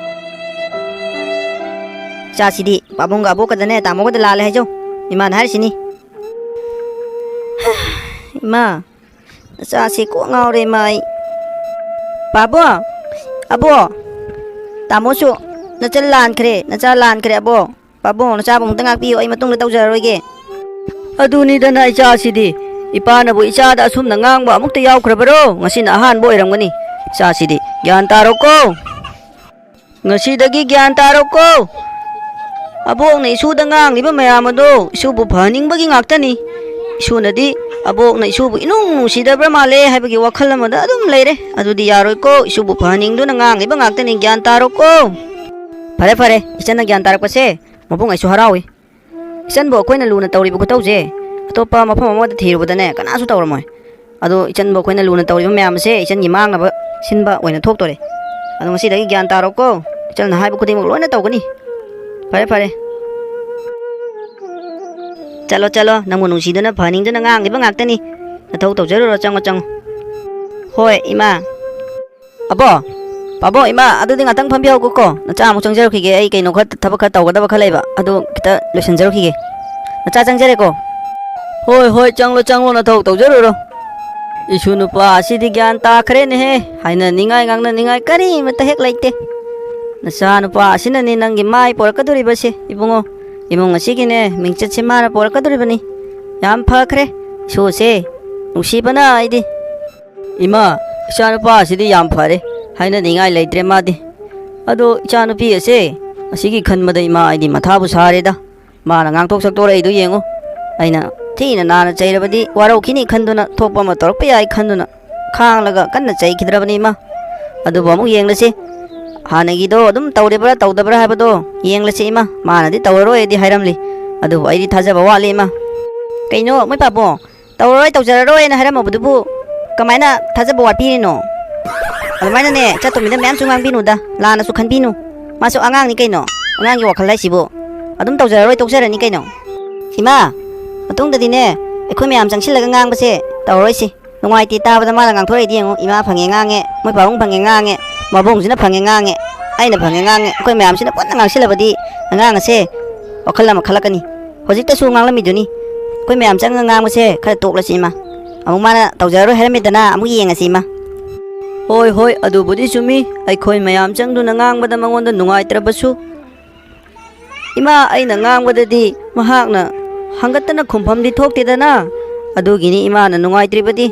ꯏꯆꯥꯁꯤꯗꯤ ꯄꯥꯕꯨꯡꯒ ꯑꯕꯣꯛꯀꯗꯅꯦ, ꯇꯥꯃꯣꯒꯗ ꯂꯥꯜꯂꯦ ꯍꯥꯏꯖꯧ꯫ ꯏꯃꯥꯅ ꯍꯥꯏꯔꯤꯁꯤꯅꯤ꯫ ꯏꯃꯥ, ꯅꯆꯥꯁꯤ ꯀꯣꯛ ꯉꯥꯎꯔꯦ ꯏꯃꯥ ꯑꯩ꯫ ꯄꯥꯕꯣ, ꯑꯕꯣ, ꯇꯥꯃꯣꯁꯨ ꯅꯆꯜ ꯂꯥꯟꯈ꯭ꯔꯦ, ꯅꯆꯥ ꯂꯥꯟꯈ꯭ꯔꯦ ꯑꯕꯣ꯫ ꯄꯥꯕꯨꯡ, ꯅꯆꯥꯕꯨ ꯑꯃꯨꯛꯇ ꯉꯥꯛꯄꯤꯌꯨ, ꯑꯩ ꯃꯇꯨꯡꯗ ꯇꯧꯖꯔꯔꯣꯏꯒꯦ꯫ ꯑꯗꯨꯅꯤꯗꯅ ꯏꯆꯥꯁꯤꯗꯤ, ꯏꯄꯥꯅꯕꯨ ꯏꯆꯥꯗ ꯑꯁꯨꯝꯅ ꯉꯥꯡꯕ ꯑꯃꯨꯛꯇ ꯌꯥꯎꯈ꯭ꯔꯕꯔꯣ? ꯉꯁꯤꯅ ꯑꯍꯥꯟꯕ ꯑꯣꯏꯔꯝꯒꯅꯤ꯫ ꯏꯆꯥꯁꯤꯗꯤ ꯒ꯭ꯌꯥꯟ ꯇꯥꯔꯣꯀꯣ꯫ ꯉꯁꯤꯗꯒꯤ ꯒ꯭ꯌꯥꯟ ꯇꯥꯔꯣꯀꯣ꯫ ꯑꯕꯣꯛꯅ ꯏꯁꯨꯗ ꯉꯥꯡꯂꯤꯕ ꯃꯌꯥꯝ ꯑꯗꯣ ꯏꯁꯨꯕꯨ ꯐꯍꯟꯅꯤꯡꯕꯒꯤ ꯉꯥꯛꯇꯅꯤ꯫ ꯏꯁꯨꯅꯗꯤ ꯑꯕꯣꯛꯅ ꯏꯁꯨꯕꯨ ꯏꯅꯨꯡ ꯅꯨꯡꯁꯤꯗꯕ꯭ꯔꯥ ꯃꯥꯜꯂꯦ ꯍꯥꯏꯕꯒꯤ ꯋꯥꯈꯜ ꯑꯃꯗ ꯑꯗꯨꯝ ꯂꯩꯔꯦ꯫ ꯑꯗꯨꯗꯤ ꯌꯥꯔꯣꯏꯀꯣ, ꯏꯁꯨꯕꯨ ꯐꯍꯟꯅꯤꯡꯗꯨꯅ ꯉꯥꯡꯂꯤꯕ ꯉꯥꯛꯇꯅꯤ, ꯒ꯭ꯌꯥꯟ ꯇꯥꯔꯣꯀꯣ꯫ ꯐꯔꯦ ꯐꯔꯦ, ꯏꯆꯟꯅ ꯒ꯭ꯌꯥꯟ ꯇꯥꯔꯛꯄꯁꯦ ꯃꯕꯨꯡ ꯑꯩꯁꯨ ꯍꯔꯥꯎꯏ꯫ ꯏꯆꯟꯕꯨ ꯑꯩꯈꯣꯏꯅ ꯂꯨꯅ ꯇꯧꯔꯤꯕ ꯈꯨꯇꯧꯁꯦ ꯑꯇꯣꯞꯄ ꯃꯐꯝ ꯑꯃꯗ ꯊꯤꯔꯨꯕꯗꯅꯦ ꯀꯅꯥꯁꯨ ꯇꯧꯔꯝꯃꯣꯏ꯫ ꯑꯗꯣ ꯏꯆꯟꯕꯨ ꯑꯩꯈꯣꯏꯅ ꯂꯨꯅ ꯇꯧꯔꯤꯕ ꯃꯌꯥꯝ ꯑꯁꯦ ꯏꯆꯟꯒꯤ ꯃꯥꯡꯅꯕ ꯁꯤꯟꯕ ꯑꯣꯏꯅ ꯊꯣꯛꯇꯣꯔꯦ꯫ ꯑꯗꯣ ꯉꯁꯤꯗꯒꯤ ꯒ꯭ꯌꯥꯟ ꯇꯥꯔꯣꯀꯣ, ꯏꯆꯟꯅ ꯍꯥꯏꯕ ꯈꯨꯗꯤꯡꯃꯛ ꯂꯣꯏꯅ ꯇꯧꯒꯅꯤ꯫ ꯐꯔꯦ ꯐꯔꯦ, ꯆꯠꯂꯣ ꯆꯠꯂꯣ, ꯅꯪꯕꯨ ꯅꯨꯡꯁꯤꯗꯨꯅ ꯐꯍꯟꯅꯤꯡꯗꯨꯅ ꯉꯥꯡꯂꯤꯕ ꯉꯥꯛꯇꯅꯤ꯫ ꯅꯊꯧ ꯇꯧꯖꯔꯨꯔꯣ, ꯆꯪꯉꯣ ꯆꯪꯉꯣ꯫ ꯍꯣꯏ ꯏꯃꯥ꯫ ꯑꯕꯣ, ꯄꯥꯕꯣ, ꯏꯃꯥ, ꯑꯗꯨꯗꯤ ꯉꯥꯛꯇꯪ ꯐꯝꯕꯤꯍꯧꯀꯣ, ꯅꯆꯥ ꯑꯃꯨꯛ ꯆꯪꯖꯔꯨꯈꯤꯒꯦ꯫ ꯑꯩ ꯀꯩꯅꯣ ꯈꯔ, ꯊꯕꯛ ꯈꯔ ꯇꯧꯒꯗꯕ ꯈꯔ ꯂꯩꯕ, ꯑꯗꯨ ꯈꯤꯇ ꯂꯣꯏꯁꯤꯟꯖꯔꯨꯈꯤꯒꯦ꯫ ꯅꯆꯥ ꯆꯪꯖꯔꯦꯀꯣ꯫ ꯍꯣꯏ ꯍꯣꯏ, ꯆꯪꯂꯣ ꯆꯪꯂꯣ, ꯅꯊꯧ ꯇꯧꯖꯔꯨꯔꯣ꯫ ꯏꯁꯨ ꯅꯨꯄꯥ ꯑꯁꯤꯗꯤ ꯒ꯭ꯌꯥꯟ ꯇꯥꯈ꯭ꯔꯦꯅꯦꯍꯦ꯫ ꯍꯥꯏꯅꯅꯤꯡꯉꯥꯏ ꯉꯥꯡꯅꯅꯤꯡꯉꯥꯏ ꯀꯔꯤꯃꯠꯇ ꯍꯦꯛ ꯂꯩꯇꯦ꯫ ꯅꯆꯥ ꯅꯨꯄꯥ ꯑꯁꯤꯅꯅꯦ ꯅꯪꯒꯤ ꯃꯥꯏ ꯄꯣꯔꯛꯀꯗꯧꯔꯤꯕꯁꯦ ꯏꯕꯨꯡꯉꯣ꯫ ꯏꯃꯨꯡ ꯑꯁꯤꯒꯤꯅꯦ ꯃꯤꯡꯆꯠꯁꯦ ꯃꯥꯅ ꯄꯣꯔꯛꯀꯗꯧꯔꯤꯕꯅꯤ꯫ ꯌꯥꯝ ꯐꯈ꯭ꯔꯦ ꯏꯁꯨꯁꯦ, ꯅꯨꯡꯁꯤꯕꯅ ꯑꯩꯗꯤ꯫ ꯏꯃꯥ, ꯏꯆꯥꯅꯨꯄꯥ ꯑꯁꯤꯗꯤ ꯌꯥꯝ ꯐꯔꯦ, ꯍꯥꯏꯅꯅꯤꯡꯉꯥꯏ ꯂꯩꯇ꯭ꯔꯦ ꯃꯥꯗꯤ꯫ ꯑꯗꯣ ꯏꯆꯥꯅꯨꯄꯤ ꯑꯁꯦ ꯑꯁꯤꯒꯤ ꯈꯟꯕꯗ ꯏꯃꯥ ꯑꯩꯗꯤ ꯃꯊꯥꯕꯨ ꯁꯥꯔꯦꯗ꯫ ꯃꯥꯅ ꯉꯥꯡꯊꯣꯛ ꯁꯛꯇꯣꯔꯛꯏꯗꯨ ꯌꯦꯡꯉꯨ꯫ ꯑꯩꯅ ꯊꯤꯅ ꯅꯥꯅ ꯆꯩꯔꯕꯗꯤ ꯋꯥꯔꯧꯈꯤꯅꯤ ꯈꯟꯗꯨꯅ, ꯊꯣꯛꯄ ꯑꯃ ꯇꯧꯔꯛꯄ ꯌꯥꯏ ꯈꯟꯗꯨꯅ ꯈꯥꯡꯂꯒ ꯀꯟꯅ ꯆꯩꯈꯤꯗ꯭ꯔꯕꯅꯤ ꯏꯃꯥ꯫ ꯑꯗꯨꯕꯨ ꯑꯃꯨꯛ ꯌꯦꯡꯂꯁꯤ꯫ ꯍꯥꯟꯅꯒꯤꯗꯣ ꯑꯗꯨꯝ ꯇꯧꯔꯤꯕ꯭ꯔꯥ ꯇꯧꯗꯕ꯭ꯔꯥ ꯍꯥꯏꯕꯗꯣ ꯌꯦꯡꯂꯁꯤ ꯏꯃꯥ꯫ ꯃꯥꯅꯗꯤ ꯇꯧꯔꯔꯣꯏꯗꯤ ꯍꯥꯏꯔꯝꯂꯤ꯫ ꯑꯗꯨꯕꯨ ꯑꯩꯗꯤ ꯊꯥꯖꯕ ꯋꯥꯠꯂꯤ ꯏꯃꯥ꯫ ꯀꯩꯅꯣ ꯃꯣꯏ ꯄꯥꯕꯨꯡ? ꯇꯧꯔꯔꯣꯏ, ꯇꯧꯖꯔꯔꯣꯏꯅ ꯍꯥꯏꯔꯝꯃꯕꯗꯨꯕꯨ ꯀꯃꯥꯏꯅ ꯊꯥꯖꯕ ꯋꯥꯠꯄꯤꯔꯤꯅꯣ? ꯑꯗꯨꯃꯥꯏꯅꯅꯦ ꯆꯠꯇꯣꯃꯤꯗ ꯃꯌꯥꯝꯁꯨ ꯉꯥꯡꯕꯤꯅꯨꯗ, ꯂꯥꯟꯅꯁꯨ ꯈꯟꯕꯤꯅꯨ꯫ ꯃꯥꯁꯨ ꯑꯉꯥꯡꯅꯤ ꯀꯩꯅꯣ, ꯑꯉꯥꯡꯒꯤ ꯋꯥꯈꯜ ꯍꯥꯏꯁꯤꯕꯨ꯫ ꯑꯗꯨꯝ ꯇꯧꯖꯔꯔꯣꯏ, ꯇꯣꯛꯆꯔꯅꯤ ꯀꯩꯅꯣ꯫ ꯏꯃꯥ, ꯃꯇꯨꯡꯗꯗꯤꯅꯦ ꯑꯩꯈꯣꯏ ꯃꯌꯥꯝ ꯆꯪꯁꯤꯜꯂꯒ ꯉꯥꯡꯕꯁꯦ ꯇꯧꯔꯔꯣꯏꯁꯤ꯫ ꯅꯨꯡꯉꯥꯏꯇꯦ ꯇꯥꯕꯗ ꯃꯥꯅ ꯉꯥꯡꯊꯣꯔꯛꯏꯗꯤ ꯌꯦꯡꯉꯨ꯫ ꯏꯃꯥ ꯐꯪꯉꯦ ꯉꯥꯡꯉꯦ, ꯃꯣꯏ ꯄꯥꯕꯨꯡ ꯐꯪꯉꯦ ꯉꯥꯡꯉꯦ, ꯃꯕꯨꯡꯁꯤꯅ ꯐꯪꯉꯦ ꯉꯥꯡꯉꯦ, ꯑꯩꯅ ꯐꯪꯉꯦ ꯉꯥꯡꯉꯦ꯫ ꯑꯩꯈꯣꯏ ꯃꯌꯥꯝꯁꯤꯅ ꯄꯨꯟꯅ ꯉꯥꯡꯁꯤꯜꯂꯕꯗꯤ ꯑꯉꯥꯡ ꯑꯁꯦ ꯋꯥꯈꯜ ꯑꯃ ꯈꯜꯂꯛꯀꯅꯤ꯫ ꯍꯧꯖꯤꯛꯇꯁꯨ ꯉꯥꯡꯂꯝꯃꯤꯗꯨꯅꯤ꯫ ꯑꯩꯈꯣꯏ ꯃꯌꯥꯝ ꯆꯪꯉꯒ ꯉꯥꯡꯕꯁꯦ ꯈꯔ ꯇꯣꯛꯂꯁꯤ ꯏꯃꯥ꯫ ꯑꯃꯨꯛ ꯃꯥꯅ ꯇꯧꯖꯔꯔꯣꯏ ꯍꯥꯏꯔꯝꯃꯤꯗꯅ ꯑꯃꯨꯛ ꯌꯦꯡꯉꯁꯤ ꯏꯃꯥ꯫ ꯍꯣꯏ, ꯍꯣꯏ, ꯑꯗꯨꯕꯨꯗꯤ ꯆꯨꯝꯃꯤ꯫ ꯑꯩꯈꯣꯏ ꯃꯌꯥꯝ ꯆꯪꯗꯨꯅ ꯉꯥꯡꯕꯗ ꯃꯉꯣꯟꯗ ꯅꯨꯡꯉꯥꯏꯇ꯭ꯔꯕꯁꯨ, ꯏꯃꯥ ꯑꯩꯅ ꯉꯥꯡꯕꯗꯗꯤ ꯃꯍꯥꯛꯅ ꯍꯪꯒꯠꯇꯅ ꯈꯨꯝꯐꯝꯗꯤ ꯊꯣꯛꯇꯦꯗꯅ꯫ ꯑꯗꯨꯒꯤꯅꯤ ꯏꯃꯥꯅ ꯅꯨꯡꯉꯥꯏꯇ꯭ꯔꯤꯕꯗꯤ꯫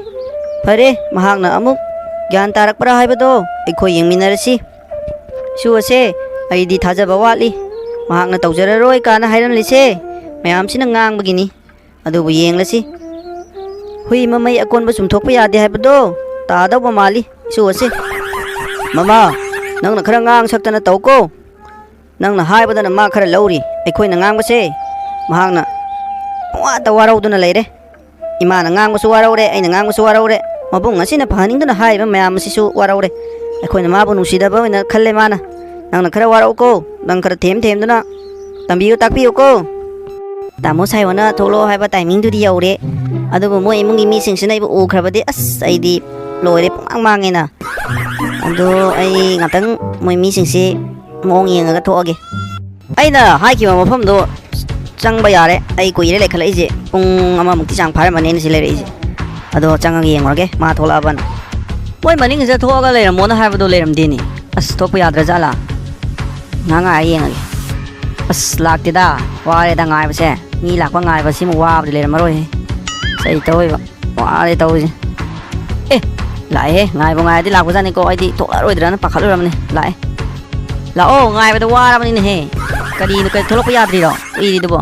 ꯐꯔꯦ, ꯃꯍꯥꯛꯅ ꯑꯃꯨꯛ ꯒ꯭ꯌꯥꯟ ꯇꯥꯔꯛꯄ꯭ꯔꯥ ꯍꯥꯏꯕꯗꯣ ꯑꯩꯈꯣꯏ ꯌꯦꯡꯃꯤꯟꯅꯔꯁꯤ꯫ ꯏꯁꯨ ꯑꯁꯦ ꯑꯩꯗꯤ ꯊꯥꯖꯕ ꯋꯥꯠꯂꯤ꯫ ꯃꯍꯥꯛꯅ ꯇꯧꯖꯔꯔꯣꯏ ꯀꯥꯏꯅ ꯍꯥꯏꯔꯝꯂꯤꯁꯦ ꯃꯌꯥꯝꯁꯤꯅ ꯉꯥꯡꯕꯒꯤꯅꯤ꯫ ꯑꯗꯨꯕꯨ ꯌꯦꯡꯂꯁꯤ꯫ ꯍꯨꯏ ꯃꯃꯩ ꯑꯀꯣꯟꯕ ꯆꯨꯝꯊꯣꯛꯄ ꯌꯥꯗꯦ ꯍꯥꯏꯕꯗꯣ ꯇꯥꯗꯧꯕ ꯃꯥꯜꯂꯤ ꯏꯁꯨ ꯑꯁꯦ꯫ ꯃꯃꯥ, ꯅꯪꯅ ꯈꯔ ꯉꯥꯡ ꯁꯛꯇꯅ ꯇꯧꯀꯣ꯫ ꯅꯪꯅ ꯍꯥꯏꯕꯗꯅ ꯃꯥ ꯈꯔ ꯂꯧꯔꯤ꯫ ꯑꯩꯈꯣꯏꯅ ꯉꯥꯡꯕꯁꯦ ꯃꯍꯥꯛꯅ ꯄꯨꯡꯋꯥꯇ ꯋꯥꯔꯧꯗꯨꯅ ꯂꯩꯔꯦ꯫ ꯏꯃꯥꯅ ꯉꯥꯡꯕꯁꯨ ꯋꯥꯔꯧꯔꯦ, ꯑꯩꯅ ꯉꯥꯡꯕꯁꯨ ꯋꯥꯔꯧꯔꯦ꯫ ꯃꯕꯨꯡ ꯑꯁꯤꯅ ꯐꯍꯟꯅꯤꯡꯗꯨꯅ ꯍꯥꯏꯔꯤꯕ ꯃꯌꯥꯝ ꯑꯁꯤꯁꯨ ꯋꯥꯔꯧꯔꯦ꯫ ꯑꯩꯈꯣꯏꯅ ꯃꯥꯕꯨ ꯅꯨꯡꯁꯤꯗꯕ ꯑꯣꯏꯅ ꯈꯜꯂꯦ ꯃꯥꯅ꯫ ꯅꯪꯅ ꯈꯔ ꯋꯥꯔꯧꯀꯣ, ꯅꯪ ꯈꯔ ꯊꯦꯝ ꯊꯦꯝꯗꯨꯅ ꯇꯝꯕꯤꯌꯨ ꯇꯥꯛꯄꯤꯌꯨꯀꯣ꯫ ꯇꯥꯃꯣ ꯁꯥꯏꯍꯣꯅ ꯊꯣꯛꯂꯛꯑꯣ ꯍꯥꯏꯕ ꯇꯥꯏꯃꯤꯡꯗꯨꯗꯤ ꯌꯧꯔꯦ꯫ ꯑꯗꯨꯕꯨ ꯃꯣꯏ ꯏꯃꯨꯡꯒꯤ ꯃꯤꯁꯤꯡꯁꯤꯅ ꯑꯩꯕꯨ ꯎꯈ꯭ꯔꯕꯗꯤ ꯑꯁ ꯑꯩꯗꯤ ꯂꯣꯏꯔꯦ, ꯄꯨꯡꯃꯥꯡ ꯃꯥꯡꯉꯦꯅ꯫ ꯑꯗꯣ ꯑꯩ ꯉꯥꯛꯇꯪ ꯃꯣꯏ ꯃꯤꯁꯤꯡꯁꯤ ꯃꯑꯣꯡ ꯌꯦꯡꯉꯒ ꯊꯣꯛꯑꯒꯦ꯫ ꯑꯩꯅ ꯍꯥꯏꯈꯤꯕ ꯃꯐꯝꯗꯣ ꯆꯪꯕ ꯌꯥꯔꯦ꯫ ꯑꯩ ꯀꯨꯏꯔꯦ ꯂꯩꯈꯠꯂꯛꯏꯁꯦ, ꯄꯨꯡ ꯑꯃꯃꯨꯛꯇꯤ ꯆꯥꯡ ꯐꯥꯔꯝꯃꯅꯤ ꯑꯩꯅ ꯁꯤ ꯂꯩꯔꯛꯏꯁꯦ꯫ ꯑꯗꯣ ꯆꯪꯉꯒ ꯌꯦꯡꯉꯨꯔꯒꯦ ꯃꯥ ꯊꯣꯛꯂꯛꯑꯕꯅ꯫ ꯃꯣꯏ ꯃꯅꯤꯡꯁꯤꯗ ꯊꯣꯛꯑꯒ ꯂꯩꯔꯝꯃꯣꯅ ꯍꯥꯏꯕꯗꯣ ꯂꯩꯔꯝꯗꯦꯅꯦ꯫ ꯑꯁ, ꯊꯣꯛꯄ ꯌꯥꯗ꯭ꯔꯖꯥꯠꯂꯥ? ꯉꯥꯏꯍꯥꯛ ꯉꯥꯏꯔ ꯌꯦꯡꯉꯒꯦ꯫ ꯑꯁ, ꯂꯥꯛꯇꯦꯗ꯫ ꯋꯥꯔꯦꯗ ꯉꯥꯏꯕꯁꯦ꯫ ꯃꯤ ꯂꯥꯛꯄ ꯉꯥꯏꯕꯁꯤꯃꯨꯛ ꯋꯥꯕꯗꯤ ꯂꯩꯔꯝꯃꯔꯣꯏꯍꯦ꯫ ꯀꯩ ꯇꯧꯔꯤꯕ? ꯋꯥꯔꯦ ꯇꯧꯔꯤꯁꯦ꯫ ꯑꯦ, ꯂꯥꯛꯑꯦꯍꯦ꯫ ꯉꯥꯏꯕꯨ ꯉꯥꯏꯔꯗꯤ ꯂꯥꯛꯄꯖꯥꯠꯅꯤꯀꯣ꯫ ꯑꯩꯗꯤ ꯊꯣꯛꯂꯛꯑꯔꯣꯏꯗ꯭ꯔꯅ ꯄꯥꯈꯠꯂꯨꯔꯕꯅꯦ꯫ ꯂꯥꯛꯑꯦ꯫ ꯂꯥꯛꯑꯣ, ꯉꯥꯏꯕꯗ ꯋꯥꯔꯕꯅꯤꯅꯦꯍꯦ꯫ ꯀꯔꯤꯅꯣ, ꯀꯔꯤ ꯊꯣꯛꯂꯛꯄ ꯌꯥꯗ꯭ꯔꯤꯔꯣ ꯎꯏꯔꯤꯗꯨꯕꯣ?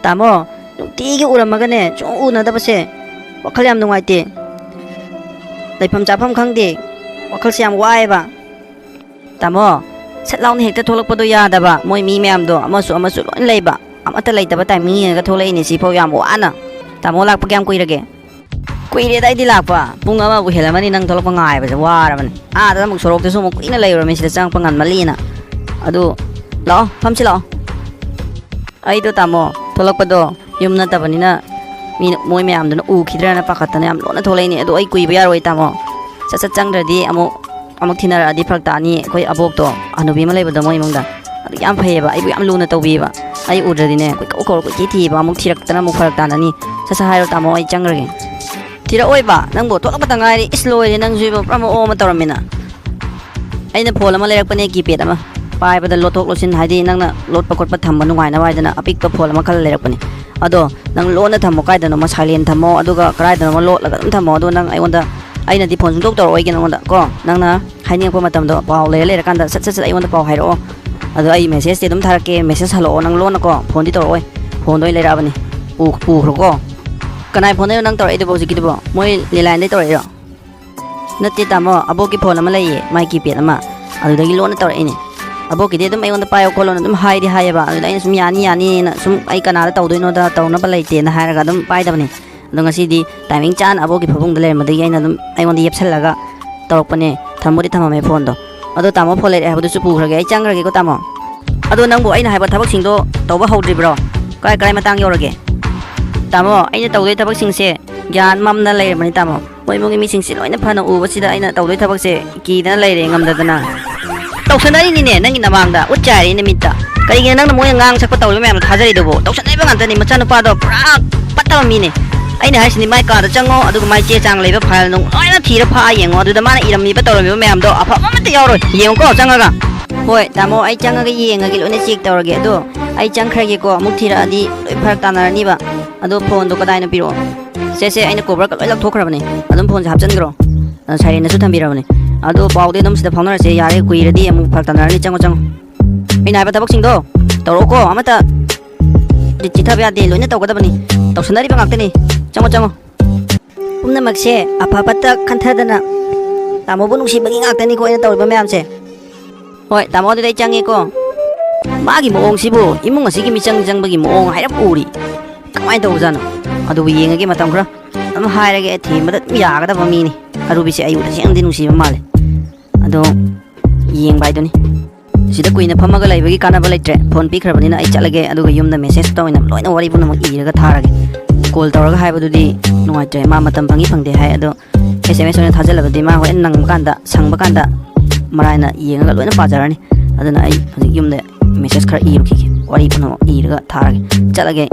ꯇꯥꯃꯣ, ꯅꯨꯡꯇꯤꯒꯤ ꯎꯔꯝꯃꯒꯅꯦ ꯁꯨꯡꯎ ꯎꯅꯗꯕꯁꯦ ꯋꯥꯈꯜ ꯌꯥꯝ ꯅꯨꯡꯉꯥꯏꯇꯦ꯫ ꯂꯩꯐꯝ ꯆꯥꯐꯝ ꯈꯪꯗꯦ꯫ ꯋꯥꯈꯜꯁꯦ ꯌꯥꯝ ꯋꯥꯏꯑꯦꯕ꯫ ꯇꯥꯃꯣ, ꯁꯠ ꯂꯥꯎꯅ ꯍꯦꯛꯇ ꯊꯣꯛꯂꯛꯄꯗꯣ ꯌꯥꯗꯕ꯫ ꯃꯣꯏ ꯃꯤ ꯃꯌꯥꯝꯗꯣ ꯑꯃꯁꯨ ꯑꯃꯁꯨ ꯂꯣꯏ ꯂꯩꯕ꯫ ꯑꯃꯠꯇ ꯂꯩꯇꯕ ꯇꯥꯏꯃꯤꯡ ꯌꯦꯡꯉꯒ ꯊꯣꯛꯂꯛꯏꯅꯦ ꯁꯤꯐꯥꯎ ꯌꯥꯝ ꯋꯥꯅ꯫ ꯇꯥꯃꯣ ꯂꯥꯛꯄ ꯀꯌꯥꯝ ꯀꯨꯏꯔꯒꯦ? ꯀꯨꯏꯔꯦꯗ ꯑꯩꯗꯤ ꯂꯥꯛꯄ꯫ ꯄꯨꯡ ꯑꯃꯕꯨ ꯍꯦꯜꯂꯝꯃꯅꯤ ꯅꯪ ꯊꯣꯛꯂꯛꯄ ꯉꯥꯏꯕꯁꯦ ꯋꯥꯔꯕꯅꯤ꯫ ꯑꯥꯗ ꯑꯃꯨꯛ ꯁꯣꯔꯣꯛꯇꯁꯨ ꯑꯃꯨꯛ ꯀꯨꯏꯅ ꯂꯩꯔꯨꯔꯃꯤ ꯁꯤꯗ ꯆꯪꯉꯛꯄ ꯉꯟꯃꯜꯂꯤꯅ꯫ ꯑꯗꯨ ꯂꯥꯛꯑꯣ, ꯐꯝꯁꯤ ꯂꯥꯛꯑꯣ꯫ ꯑꯩꯗꯣ ꯇꯥꯃꯣ, ꯊꯣꯛꯂꯛꯄꯗꯣ ꯌꯨꯝ ꯅꯠꯇꯕꯅꯤꯅ ꯃꯤ, ꯃꯣꯏ ꯃꯌꯥꯝꯗꯨꯅ ꯎꯈꯤꯗ꯭ꯔꯅ ꯄꯥꯈꯠꯇꯅ ꯌꯥꯝ ꯂꯣꯟꯅ ꯊꯣꯛꯂꯛꯏꯅꯦ꯫ ꯑꯗꯣ ꯑꯩ ꯀꯨꯏꯕ ꯌꯥꯔꯣꯏ ꯇꯥꯃꯣ꯫ ꯁꯠ ꯁꯠ ꯆꯪꯗ꯭ꯔꯗꯤ ꯑꯃꯨꯛ, ꯑꯃꯨꯛ ꯊꯤꯅꯔꯛꯑꯗꯤ ꯐꯔꯛ ꯇꯥꯅꯤ꯫ ꯑꯩꯈꯣꯏ ꯑꯕꯣꯛꯇꯣ, ꯍꯅꯨꯕꯤ ꯑꯃ ꯂꯩꯕꯗꯣ ꯃꯣꯏ ꯏꯃꯨꯡꯗ, ꯑꯗꯨ ꯌꯥꯝ ꯐꯩꯌꯦꯕ, ꯑꯩꯕꯨ ꯌꯥꯝ ꯂꯨꯅ ꯇꯧꯕꯤꯌꯦꯕ꯫ ꯑꯩ ꯎꯗ꯭ꯔꯗꯤꯅꯦ ꯀꯣꯏꯀꯧ ꯀꯧꯔ ꯀꯣꯏꯊꯤ ꯊꯤꯕ, ꯑꯃꯨꯛ ꯊꯤꯔꯛꯇꯅ ꯑꯃꯨꯛ ꯐꯔꯛ ꯇꯥꯅꯅꯤ꯫ ꯁꯠ ꯁꯠ ꯍꯥꯏꯔꯣ ꯇꯥꯃꯣ, ꯑꯩ ꯆꯪꯈ꯭ꯔꯒꯦ꯫ ꯊꯤꯔꯛꯑꯣꯏꯕ, ꯅꯪꯕꯨ ꯊꯣꯛꯂꯛꯄꯇ ꯉꯥꯏꯔꯤ꯫ ꯏꯁ ꯂꯣꯏꯔꯦ ꯅꯪꯁꯨ ꯏꯕꯣ, ꯄꯨꯔꯥ ꯃꯑꯣꯡ ꯑꯃ ꯇꯧꯔꯝꯃꯤꯅ꯫ ꯑꯩꯅ ꯐꯣꯟ ꯑꯃ ꯂꯩꯔꯛꯄꯅꯦ, ꯀꯤꯄꯦꯗ ꯑꯃ꯫ ꯄꯥꯏꯕꯗ ꯂꯣꯠꯊꯣꯛ ꯂꯣꯠꯁꯤꯟ, ꯍꯥꯏꯗꯤ ꯅꯪꯅ ꯂꯣꯠꯄ ꯈꯣꯠꯄ ꯊꯝꯕ ꯅꯨꯡꯉꯥꯏꯅꯕ ꯍꯥꯏꯗꯅ ꯑꯄꯤꯛꯄ ꯐꯣꯟ ꯑꯃ ꯈꯜꯂ ꯂꯩꯔꯛꯄꯅꯦ꯫ ꯑꯗꯣ ꯅꯪ ꯂꯣꯟꯅ ꯊꯝꯃꯣ, ꯀꯥꯏꯗꯅꯣꯃ ꯁꯥꯏꯂꯦꯟ ꯊꯝꯃꯣ, ꯑꯗꯨꯒ ꯀꯗꯥꯏꯗꯅꯣꯃ ꯂꯣꯠꯂꯒ ꯑꯗꯨꯝ ꯊꯝꯃꯣ꯫ ꯑꯗꯨꯒ ꯅꯪ ꯑꯩꯉꯣꯟꯗ, ꯑꯩꯅꯗꯤ ꯐꯣꯟ ꯁꯨꯡꯇꯧ ꯇꯧꯔꯛꯑꯣꯏꯒꯦ ꯅꯪꯉꯣꯟꯗ ꯀꯣ꯫ ꯅꯪꯅ ꯍꯥꯏꯅꯤꯡꯉꯛꯄ ꯃꯇꯝꯗꯣ, ꯄꯥꯎ ꯂꯩꯔ ꯂꯩꯔꯀꯥꯟꯗ ꯁꯠ ꯁꯠ ꯁꯠ ꯑꯩꯉꯣꯟꯗ ꯄꯥꯎ ꯍꯥꯏꯔꯛꯑꯣ꯫ ꯑꯗꯣ ꯑꯩ ꯃꯦꯁꯦꯖꯇꯤ ꯑꯗꯨꯝ ꯊꯥꯔꯛꯀꯦ, ꯃꯦꯁꯦꯖ ꯍꯜꯂꯛꯑꯣ꯫ ꯅꯪ ꯂꯣꯟꯅꯀꯣ, ꯐꯣꯟꯗꯤ ꯇꯧꯔꯛꯑꯣꯏ꯫ ꯐꯣꯟꯗꯣ ꯑꯩ ꯂꯩꯔꯛꯑꯕꯅꯤ꯫ ꯄꯨ-, ꯄꯨꯈ꯭ꯔꯣꯀꯣ꯫ ꯀꯅꯥꯏ ꯐꯣꯟꯗꯩꯅꯣ ꯅꯪ ꯇꯧꯔꯛꯏꯗꯨꯕꯣ ꯍꯧꯖꯤꯛꯀꯤꯗꯨꯕꯣ? ꯃꯣꯏ ꯂꯦꯟꯂꯥꯏꯟꯗꯩ ꯇꯧꯔꯛꯏꯔꯣ? ꯅꯠꯇꯦ ꯇꯥꯃꯣ, ꯑꯕꯣꯛꯀꯤ ꯐꯣꯟ ꯑꯃ ꯂꯩꯌꯦ, ꯃꯥꯏ ꯀꯤꯄꯦꯗ ꯑꯃ, ꯑꯗꯨꯗꯒꯤ ꯂꯣꯟꯅ ꯇꯧꯔꯛꯏꯅꯦ꯫ ꯑꯕꯣꯛꯀꯤꯗꯤ ꯑꯗꯨꯝ ꯑꯩꯉꯣꯟꯗ ꯄꯥꯏꯌꯣ ꯈꯣꯠꯂꯣꯅ ꯑꯗꯨꯝ ꯍꯥꯏꯗꯤ ꯍꯥꯏꯌꯦꯕ, ꯑꯗꯨꯗ ꯑꯩꯅ ꯁꯨꯝ ꯌꯥꯅꯤ ꯌꯥꯅꯤꯅ ꯁꯨꯝ ꯑꯩ ꯀꯅꯥꯗ ꯇꯧꯗꯣꯏꯅꯣꯗ, ꯇꯧꯅꯕ ꯂꯩꯇꯦꯅ ꯍꯥꯏꯔꯒ ꯑꯗꯨꯝ ꯄꯥꯏꯗꯕꯅꯦ꯫ ꯑꯗꯣ ꯉꯁꯤꯗꯤ ꯇꯥꯏꯃꯤꯡ ꯆꯥꯅ ꯑꯕꯣꯛꯀꯤ ꯐꯃꯨꯡꯗ ꯂꯩꯔꯝꯕꯗꯒꯤ ꯑꯩꯅ ꯑꯗꯨꯝ ꯑꯩꯉꯣꯟꯗ ꯌꯦꯞꯁꯜꯂꯒ ꯇꯧꯔꯛꯄꯅꯦ꯫ ꯊꯝꯕꯨꯗꯤ ꯊꯝꯃꯝꯃꯦ ꯐꯣꯟꯗꯣ꯫ ꯑꯗꯣ ꯇꯥꯃꯣ ꯐꯣꯟ ꯂꯩꯔꯛꯑꯦ ꯍꯥꯏꯕꯗꯨꯁꯨ ꯄꯨꯈ꯭ꯔꯒꯦ, ꯑꯩ ꯆꯪꯈ꯭ꯔꯒꯦꯀꯣ ꯇꯥꯃꯣ꯫ ꯑꯗꯣ ꯅꯪꯕꯨ ꯑꯩꯅ ꯍꯥꯏꯕ ꯊꯕꯛꯁꯤꯡꯗꯣ ꯇꯧꯕ ꯍꯧꯗ꯭ꯔꯤꯕ꯭ꯔꯣ? ꯀꯥꯏ ꯀꯥꯏ ꯃꯇꯥꯡ ꯌꯧꯔꯒꯦ? ꯇꯥꯃꯣ, ꯑꯩꯅ ꯇꯧꯗꯣꯏ ꯊꯕꯛꯁꯤꯡꯁꯦ ꯒ꯭ꯌꯥꯟ ꯃꯝꯅ ꯂꯩꯔꯕꯅꯤ ꯇꯥꯃꯣ꯫ ꯃꯣꯏ ꯏꯃꯨꯡꯒꯤ ꯃꯤꯁꯤꯡꯁꯦ ꯂꯣꯏꯅ ꯐꯅ ꯎꯕꯁꯤꯗ ꯑꯩꯅ ꯇꯧꯗꯣꯏ ꯊꯕꯛꯁꯦ ꯀꯤꯗꯅ ꯂꯩꯔꯦ, ꯉꯝꯗꯗꯅ꯫ ꯇꯧꯁꯟꯅꯔꯤꯅꯤꯅꯦ ꯅꯪꯒꯤ ꯅꯃꯥꯡꯗ, ꯎꯠ ꯆꯥꯏꯔꯤꯅꯦ ꯃꯤꯠꯇ꯫ ꯀꯔꯤꯒꯤꯅꯣ ꯅꯪꯅ ꯃꯣꯏꯅ ꯉꯥꯡ ꯁꯛꯄ ꯇꯧꯔꯤꯕ ꯃꯌꯥꯝꯗꯣ ꯊꯥꯖꯔꯤꯗꯨꯕꯨ? ꯇꯧꯁꯟꯅꯔꯤꯕ ꯉꯥꯛꯇꯅꯤ, ꯃꯆꯥꯅꯨꯄꯥꯗꯣ ꯄꯨꯔꯥ ꯐꯠꯇꯕ ꯃꯤꯅꯦ꯫ ꯑꯩꯅ ꯍꯥꯏꯁꯤꯅꯤ, ꯃꯥꯏ ꯀꯥꯗ ꯆꯪꯉꯣ, ꯑꯗꯨꯒ ꯃꯥꯏ ꯆꯦ ꯆꯥꯡ ꯂꯩꯕ ꯐꯥꯏꯜ ꯅꯨꯡ ꯂꯣꯏꯅ ꯊꯤꯔ ꯐꯥꯛꯑ ꯌꯦꯡꯉꯣ, ꯑꯗꯨꯗ ꯃꯥꯅ ꯏꯔꯝꯃꯤꯕ ꯇꯧꯔꯝꯃꯤꯕ ꯃꯌꯥꯝꯗꯣ ꯑꯐꯕ ꯑꯃꯠꯇ ꯌꯥꯎꯔꯣꯏ꯫ ꯌꯦꯡꯉꯨꯀꯣ ꯆꯪꯉꯒ꯫ ꯍꯣꯏ ꯇꯥꯃꯣ, ꯑꯩ ꯆꯪꯉꯒ ꯌꯦꯡꯉꯒꯦ, ꯂꯣꯏꯅ ꯆꯦꯛ ꯇꯧꯔꯒꯦ꯫ ꯑꯗꯣ ꯑꯩ ꯆꯪꯈ꯭ꯔꯒꯦꯀꯣ, ꯑꯃꯨꯛ ꯊꯤꯔꯛꯑꯗꯤ ꯂꯣꯏ ꯐꯔꯛ ꯇꯥꯅꯔꯅꯤꯕ꯫ ꯑꯗꯣ ꯐꯣꯟꯗꯣ ꯀꯗꯥꯏꯅꯣ ꯄꯤꯔꯛꯑꯣ꯫ ꯁꯦ ꯁꯦ, ꯑꯩꯅ ꯀꯣꯚꯔꯒ ꯂꯣꯏ ꯂꯧꯊꯣꯛꯈ꯭ꯔꯕꯅꯦ, ꯑꯗꯨꯝ ꯐꯣꯟꯁꯦ ꯍꯥꯞꯆꯤꯟꯈ꯭ꯔꯣ꯫ ꯑ, ꯁꯥꯏꯂꯦꯟꯗꯁꯨ ꯊꯝꯕꯤꯔꯕꯅꯦ꯫ ꯑꯗꯣ ꯄꯥꯎꯗꯤ ꯑꯗꯨꯝ ꯁꯤꯗ ꯐꯥꯎꯅꯔꯁꯦ, ꯌꯥꯔꯦ, ꯀꯨꯏꯔꯗꯤ ꯑꯃꯨꯛ ꯐꯔꯛ ꯇꯥꯅꯔꯅꯤ꯫ ꯆꯪꯉꯣ, ꯆꯪꯉꯣ, ꯑꯩꯅ ꯍꯥꯏꯕ ꯊꯕꯛꯁꯤꯡꯗꯣ ꯇꯧꯔꯛꯑꯣꯀꯣ, ꯑꯃꯠꯇ ꯆꯤꯠ-, ꯆꯤꯠꯊꯕ ꯌꯥꯗꯦ, ꯂꯣꯏꯅ ꯇꯧꯒꯗꯕꯅꯤ, ꯇꯧꯁꯟꯅꯔꯤꯕ ꯉꯥꯛꯇꯅꯤ꯫ ꯆꯪꯉꯣ, ꯆꯪꯉꯣ꯫ ꯄꯨꯝꯅꯃꯛꯁꯦ ꯑꯐ ꯐꯠꯇ ꯈꯟꯊꯗꯅ ꯇꯥꯃꯣꯕꯨ ꯅꯨꯡꯁꯤꯕꯒꯤ ꯉꯥꯛꯇꯅꯤꯀꯣ ꯑꯩꯅ ꯇꯧꯔꯤꯕ ꯃꯌꯥꯝꯁꯦ꯫ ꯍꯣꯏ, ꯇꯥꯃꯣ, ꯑꯗꯨꯗꯤ ꯑꯩ ꯆꯪꯉꯦꯀꯣ꯫ ꯃꯥꯒꯤ ꯃꯑꯣꯡꯁꯤꯕꯨ, ꯏꯃꯨꯡ ꯑꯁꯤꯒꯤ ꯃꯤꯆꯪ ꯆꯪꯕꯒꯤ ꯃꯑꯣꯡ ꯍꯥꯏꯔꯞ ꯎꯔꯤ꯫ ꯀꯃꯥꯏꯅ ꯇꯧꯕꯖꯥꯠꯅꯣ? ꯑꯗꯨꯕꯨ ꯌꯦꯡꯉꯒꯦ, ꯃꯇꯝ ꯈꯔ ꯑꯗꯨꯝ ꯍꯥꯏꯔꯒꯦ, ꯊꯦꯝꯕꯗ ꯑꯗꯨꯝ ꯌꯥꯒꯗꯕ ꯃꯤꯅꯤ꯫ ꯑꯔꯨꯕꯤꯁꯦ ꯑꯩꯕꯨ ꯇꯁꯦꯡꯅꯗꯤ ꯅꯨꯡꯁꯤꯕ ꯃꯥꯜꯂꯦ꯫ ꯑꯗꯣ ꯌꯦꯡꯕ ꯍꯥꯏꯗꯨꯅꯤ꯫ ꯁꯤꯗ ꯀꯨꯏꯅ ꯐꯝꯃꯒ ꯂꯩꯕꯒꯤ ꯀꯥꯟꯅꯕ ꯂꯩꯇ꯭ꯔꯦ꯫ ꯐꯣꯟ ꯄꯤꯈ꯭ꯔꯕꯅꯤꯅ ꯑꯩ ꯆꯠꯂꯒꯦ, ꯑꯗꯨꯒ ꯌꯨꯝꯗ ꯃꯦꯁꯦꯖꯇ ꯑꯣꯏꯅ ꯂꯣꯏꯅ ꯋꯥꯔꯤ ꯄꯨꯝꯅꯃꯛ ꯏꯔꯒ ꯊꯥꯔꯒꯦ꯫ ꯀꯣꯜ ꯇꯧꯔꯒ ꯍꯥꯏꯕꯗꯨꯗꯤ ꯅꯨꯡꯉꯥꯏꯇ꯭ꯔꯦ, ꯃꯥ ꯃꯇꯝ ꯐꯪꯉꯤ ꯐꯪꯗꯦ ꯍꯥꯏ꯫ ꯑꯗꯣ ꯑꯦꯁ ꯑꯦꯝ ꯑꯦꯁ ꯑꯣꯏꯅ ꯊꯥꯖꯤꯜꯂꯕꯗꯤ ꯃꯥ ꯍꯣꯔꯦꯟ ꯅꯪꯕ ꯀꯥꯟꯗ, ꯁꯪꯕ ꯀꯥꯟꯗ ꯃꯔꯥꯏꯅ ꯌꯦꯡꯉꯒ ꯂꯣꯏꯅ ꯄꯥꯖꯔꯅꯤ꯫ ꯑꯗꯨꯅ ꯑꯩ ꯍꯧꯖꯤꯛ ꯌꯨꯝꯗ ꯃꯦꯁꯦꯖ ꯈꯔ ꯏꯔꯨꯈꯤꯒꯦ, ꯋꯥꯔꯤ ꯄꯨꯝꯅꯃꯛ ꯏꯔꯒ ꯊꯥꯔꯒꯦ꯫ ꯆꯠꯂꯒꯦ꯫